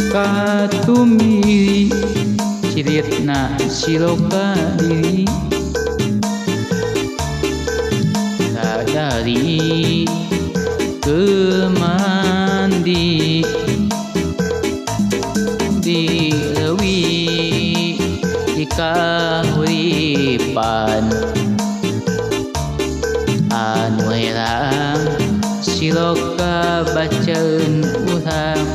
Katumiri ciritna siloka diri sadari kemandi di leuwi di kahuripan anu herang siloka bacaeun urang.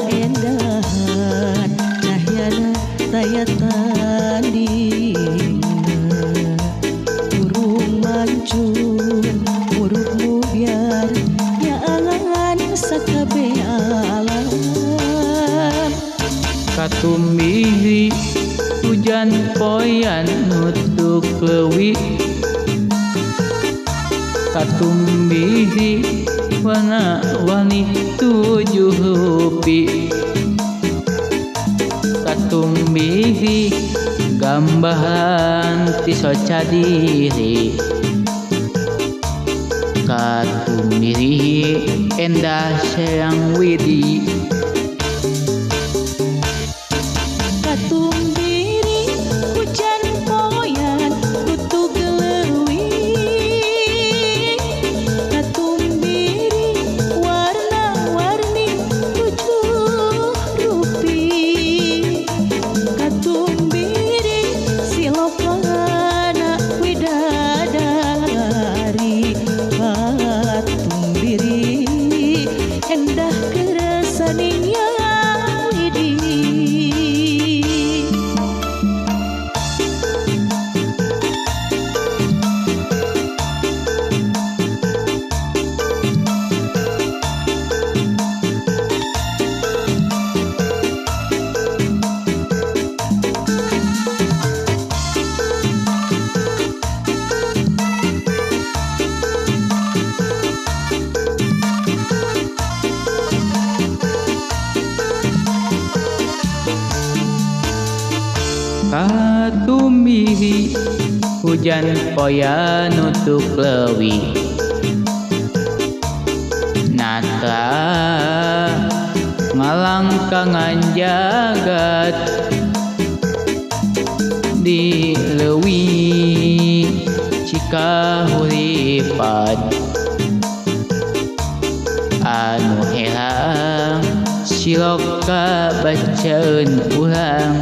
Kaendahan cahyana taya tandingna, burung mancung buruk mubiar nyaangan sakabeh alam. Katumbihi hujan poyan nutuk leuwi, katumbihi warna-warni tujuh rupi, katumbihi gambahan ti soca diri, katumbihi endah seang widi. Katumbiri hujan poyan nutuk leuwi, katumbiri warna-warni tujuh rupi, katumbiri silokana widadari, katumbiri endah keresaning yang widi. Katumbihi hujan poyan nutuk leuwi, nata ngalangkangan jagat di leuwi Cikahuripan anu herang siloka bacaeun urang.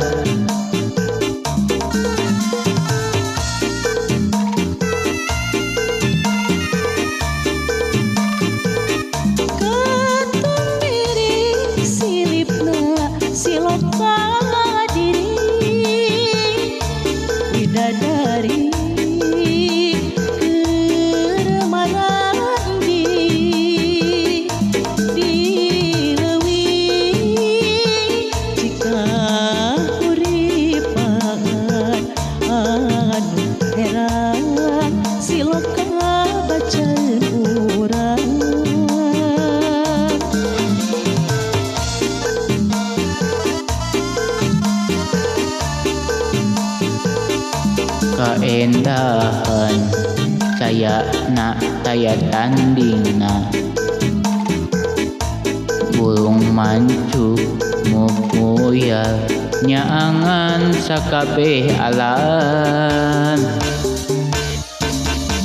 Katumbiri silipna siloka diri, widadari keur marandi di leuwi Cikahuripan anu herang siloka bacaeun urang. Kaendahan cayana taya tandingna, burung mancuk mukuyal nyaangan sakabeh alam.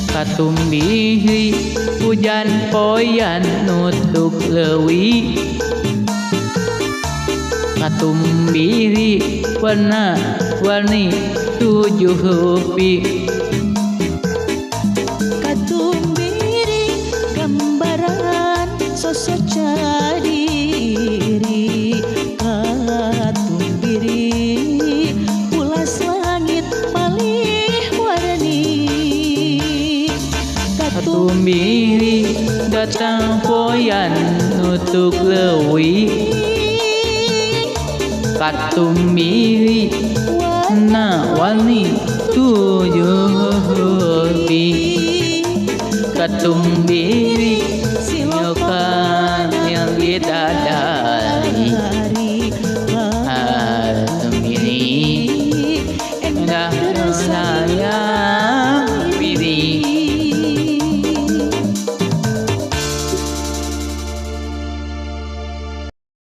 Katumbihi hujan poyan nutuk leuwi, katumbihi warna-warni tujuh rupi, katumbiri gambaran sosok cadiri, katumbiri ulas langit malih warni, katumbiri datang poyan nutuk leuwi, katumbiri warna-warni tujuh rupi, katumbiri silokan yang bidadari, katumbiri Sayang.